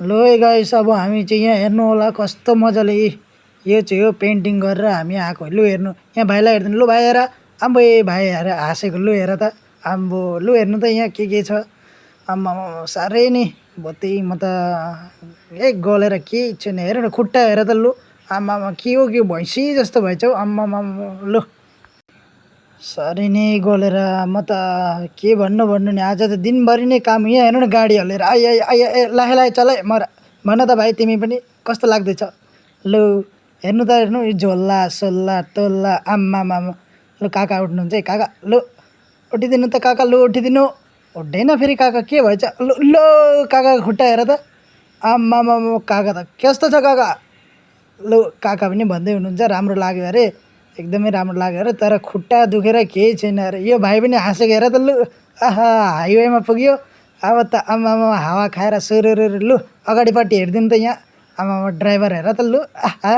लो है गाइस, अब हामी चाहिँ यहाँ हेर्नु होला कस्तो मजाले यो चाहिँ हो पेन्टिङ गरेर हामी आएको। लु हेर्नु, यहाँ भाइलाई हेरिदिनु। लु भाइ हेर, आम्बो ए भाइ हेर हाँसेको। लु हेर त, आम्बो लु हेर्नु त यहाँ के छ। आम्मामा साह्रै नै भत्तै म त एक गलेर केही छैन। हेर न खुट्टा हेर त लु, आम्मामा के हो के भैँसी जस्तो भएछ हौ आम्मामा। लु साह्रै नै गलेर म त के भन्नु भन्नु नि, आज त दिनभरि नै काम। यहाँ हेर्नु न गाडी हलेर आइ आइ आइ ए लाहे लाहे चल है मर। भन त भाइ तिमी पनि कस्तो लाग्दैछ। लु हेर्नु त हेर्नु, यो झोल्ला सोल्ला तोल्ला आम्मामा। लु काका उठ्नुहुन्छ है काका। लु उठिदिनु त काका, लु उठिदिनु। उठ्दैन फेरि काका, के भएछ। लु लो काकाको खुट्टा हेर त, आम्मामा काका त कस्तो छ काका। लु काका पनि भन्दै हुनुहुन्छ राम्रो लाग्यो अरे, एकदमै राम्रो लाग्यो अरे, तर खुट्टा दुखेर केही छैन अरे। यो भाइ पनि हाँसेको हेर त लु, आहा हाइवेमा पुग्यो अब त आम्मामा हावा खाएर सुरुरु। लु अगाडिपट्टि हेरिदिनु त यहाँ, आम्मामा ड्राइभर हेर त लु, आहा।